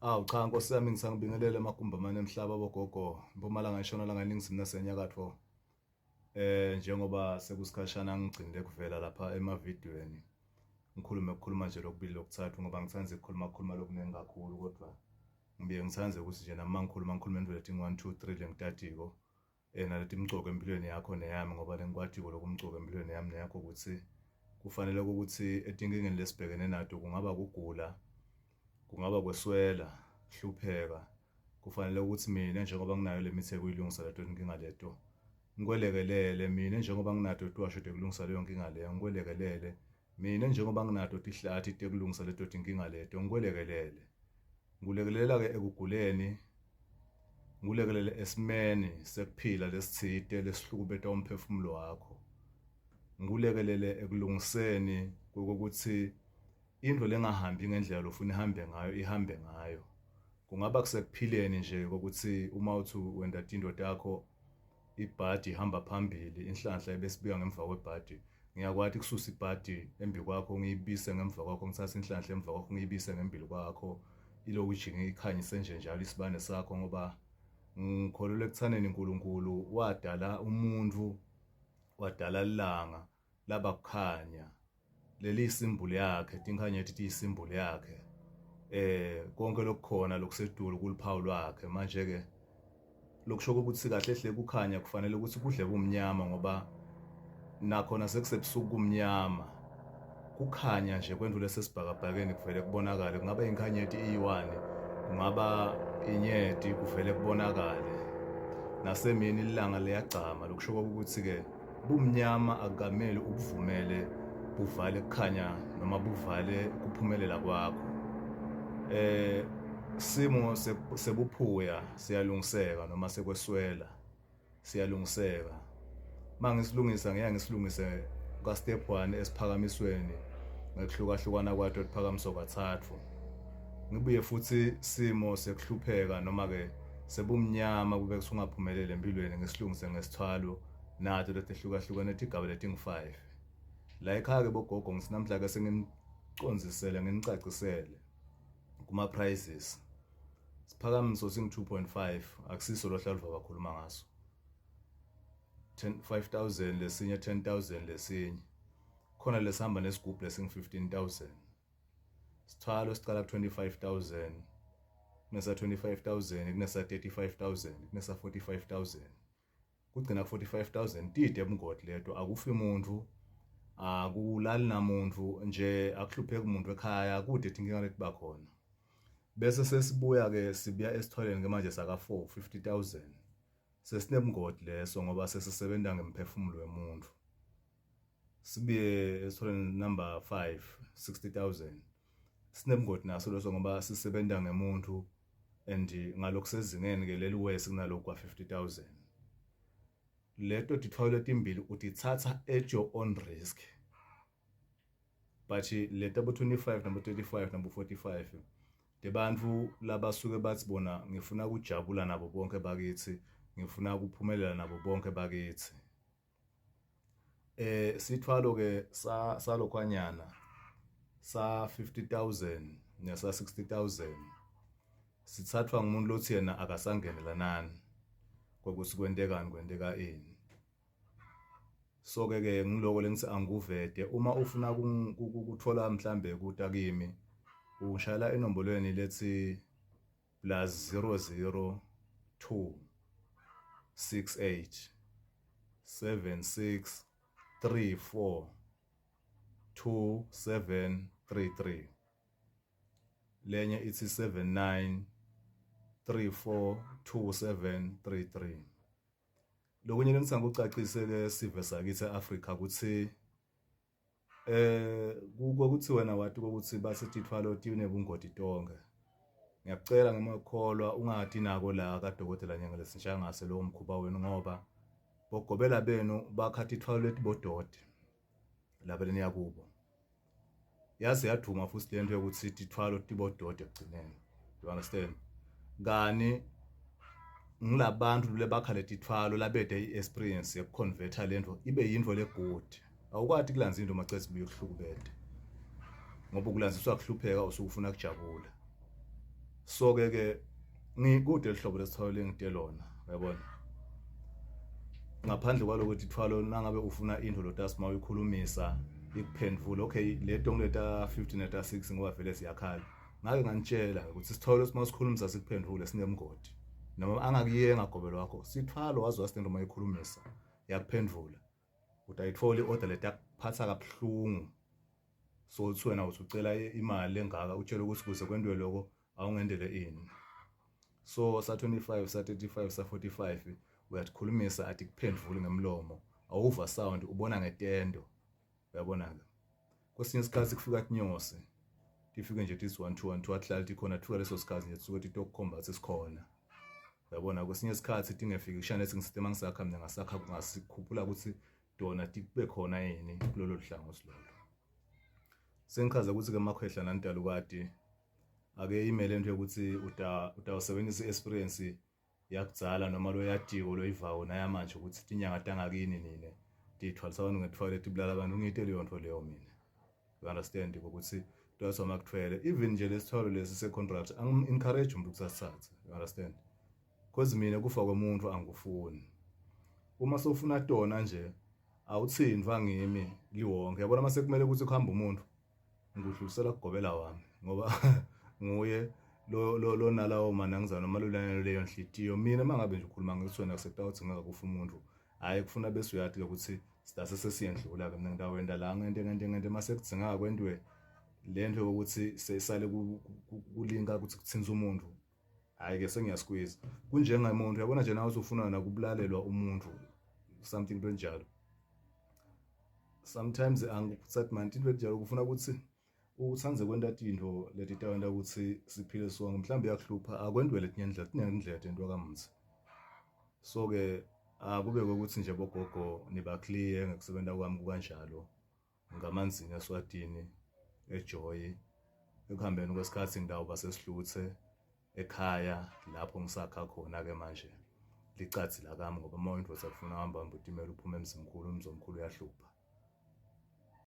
Awu cha Nkosi yami ngisangibingelele amagumbi amane emhlaba bogogo impumalanga intshonalanga iningizimu nasenyakatfo. Eh njengoba sekusikhashana ngigcinile kuvela lapha emavidiyweni ngikhulume ukukhuluma nje lokubili lokuthathu ngoba ngithanda ukukhuluma ukukhuluma lokuningi kakhulu kodwa ngibuye ngithande ukuthi nje nami mangikhuluma ngikhuluma into lethi 1 2 3 lengitatiko eh naleti imcoka empilweni yakho neyami ngoba lengikwatiko lokumcoka empilweni yami neyakho ukuthi kufanele ukuthi etinkingeni lesibhekene nato kungaba kugula kungaba kweswela hlupheka kufanele ukuthi mina njengoba nginayo le mithi ekuyilungisa leto nkinga leto ngikwelekelele mina njengoba nginato tiwasho tekulungisa leyo nkinga leyo ngikwelekelele mina njengoba nginato tihlathi tekulungisa leto tinkinga leto ngikwelekelele ngikulekelela-ke ekuguleni ngikulekelele esimeni sekuphila lesitsite lesihlukubeta umphefumulo wakho ngikulekelele ekulungiseni kokuthi into lengahambi ngendlela lofuna ihambe ngayo ihambe ngayo kungaba kusekuphileni nje kokuthi uma uthi wenda tinto takho ibhadi ihamba phambili inhlanhla ebesibika ngemva kwebhadi ngiyakwati kususa ibhadi embi kwakho ngiyibise ngemva kwakho ngithathe inhlanhla emva kwakho ngiyibise ngembili kwakho iloku ijinge ikhanyise nje njalo isibane sakho ngoba ngikholelwa ekuthaneni uNkulunkulu wadala umuntu wadala ilanga laba kukhanya leli isimbulu yakhe tinkhanyeti tiyisimbulu yakhe eh konke lokukhona lokusedulu kuluphawu lwakhe manje ke lokusho ukuthi kahle hle kukhanya kufanele ukuthi kudle kumnyama ngoba nakhona sekusebusuku kumnyama kukhanya nje kwendlule sesibhakabhakeni kuvele kubonakale kungaba inkhanyeti iyi-one kungaba inyeti kuvele kubonakale nasemini ilanga liyagcama lokusho ukuthi-ke Bumnyama akukamele ubuvumele buvale kukhanya noma buvale kuphumelela kwakho. Eh simo sebuphuya siyalungiseka noma sekweswela siyalungiseka. Mangisilungisa ngeke ngisilungise ka step 1 esiphakamisweni ngekuhlukahlukana kwato liphakamiso kathathu. Ngibuye futhi simo sekuhlupheka noma ke sebumnyama kube kusungaphumeleli empilweni ngisilungise ngesithwalo nato letehlukahlukene tigaba letingu-5 la ekhaya-ke bogogo ngithi namhla-ke senginicondzisele nginicacisele kuma-prices siphakamiso singu-2.5 akusiso lohlaluva bakhuluma ngaso 5000 lesinye 10000 lesinye khona lesihamba nesigubhu lesingu-15000 sithwalo siqala ku-25000 kunesa 25000 kunesa 35000 kunesa 45000 kugcina ku 45000 tide ebungoti leto akufi muntu akulali namuntu nje akuhlupheki umuntu ekhaya kude inkinga letiba khona bese sesibuya ke sibuya esithwaleni ke manje saka 4 50000 sesinebungoti leso ngoba sesisebenza ngemphefumulo wemuntu sibuye esithwaleni number 5 60000 sinebungoti naso leso ngoba sisebenza ngemuntu and ngalokhu sezingeni ke leli worse kunalokhu kwa 50000 leto tithwalo letimbili utithatha at your own risk but leta bo 25 nabo 35 nabo 45 debantfu labasuke bathi bona ngifuna kujabula nabo bonke bakithi ngifuna ukuphumelela nabo bonke bakithi Eh sithwalo ke sa salokhwanyana sa 50000 nesa 60000 sithathwa ngumuntu lothi yena akasangenelanani kokuthi kwentekani kwenteka ini so ke ke ngiloko lengithi angikuvede uma ufuna ukuthola mhlambe kuta kimi ungishayela enombolweni lethi plus 002 68 76 34 2733 lenye ithi 79 34 2733 lokunye lengithanda ukucacise ke sive sakithi eAfrika ukuthi Eh kokuthi wena wathi kokuthi bathi tithwalo tinebungoti tonke. Ngiyakucela ngemakholwa ungathi nako la kadokotela Nyengelesi Ntshangase lowo mkhuba wenu ngoba bogobela benu bakha tithwalo letibodoti laba leniya kubo. Yaze yaduma futhi lento yokuthi tithwalo tibodoti ekugcineni. You understand? Kani ngilabantu lebakha letithwalo labede i-experience yokuconverta lento ibe yinto legood awukwati kulanza into macethe ibuye kuhlukubede ngoba ukulanziswa kuhlupheka usuke ufuna kujabula. So ke ke ngikude lihlobo lesithwalo lengite lona, uyabona. Ngaphandle kwaloko tithwalo nangabe ufuna into lotasi mawuyikhulumisa ikuphendvula, okay, leto ngileta 50 neta 6 ngoba vele siyakhala. Ngake nganitshela ukuthi isithwalo simasikhulumisa sikuphendvule sinemgodi. Noma angakuyenga gobelo wakho, sithwalo wazi wasinento mayikhulumisa yakuphendvula. Utayithola i-order letakuphatha kabuhlungu. So uthi wena uthi ucela imali engaka, utshele ukuthi kuze kwentiwe lokho awungendele ini. So sa 25, sa 35, sa 45 uyatikhulumisa athi kuphendvule ngemlomo, awuva sound, ubona ngetendo, uyabona ke. Kwesinye isikhathi kufika tinyosi, tifike nje tithi 1 2 1 2, ahlala tikhona thuka leso sikhathi nje tisuke titokukhomba ukuthi sikhona, uyabona. Kwesinye isikhathi tingefiki kushane ethi ngisithe mangisakha mina ngasakha kungasikhuphula ukuthi tona tikube khona yini kulolo hlangothi lolo. Sengichaza ukuthi ke makhwehla nantalukati ake imele into yokuthi utawusebenzisa i-experience yakudzala noma loyatiko loyivako nayamanje ukuthi tinyanga tangakini nine tithwalisa abantu ngethwale tibulala abantu. Ngiyite leyo nto leyo mina, you understand, ukuthi twaswa makuthwele even nje lesithwalo lesi se-contract, angim-encourage umuntu ukuthi asithathe, you understand, because mina kufa komuntu angikufuni. Uma sofuna tona nje awuthintwa ngimi liwonke, yabona. Mase kumele ukuthi kuhambe umuntu, ngikudlulisela kugobela wami ngoba nguye lo lo lo nalawo manangizana noma lolana leyo nhliziyo. Mina mangabe nje ukhuluma ngithi wena sekutawuthi ngeke kufa umuntu, hayi, kufuna bese uyathi ukuthi sidase sesiyendlula ke. Mina ngitawenda la ngente ngente ngente, mase kudzinga kwentiwe lento yokuthi sesale kulinka ukuthi kuthinza umuntu, hayi ke sengiyasqueeze kunjengamuntu, uyabona nje. Nawe usufuna nakubulalelwa umuntu, something enjalo, sometimes angikusathi manje into enjalo kufuna ukuthi utsandze kwenta tintfo letitawenta ukuthi siphile sonke. Mhlawumbe iyakuhlupha, akwentiwe letinye indlela, tinye indlela tentiwa kamutsi. So ke akube ukuthi nje bogogo niba clear ngekusebenza kwami kukanjalo ngamanzini eSwatini eJoy. Ekuhambeni kwesikhathi ngidawuba sesihluthe ekhaya lapho ngisakha khona ke manje licathi lakami, ngoba uma uyindoda kufuna uhamba hamba utimela uphume emzimkhulu, umzomkhulu uyahlupha.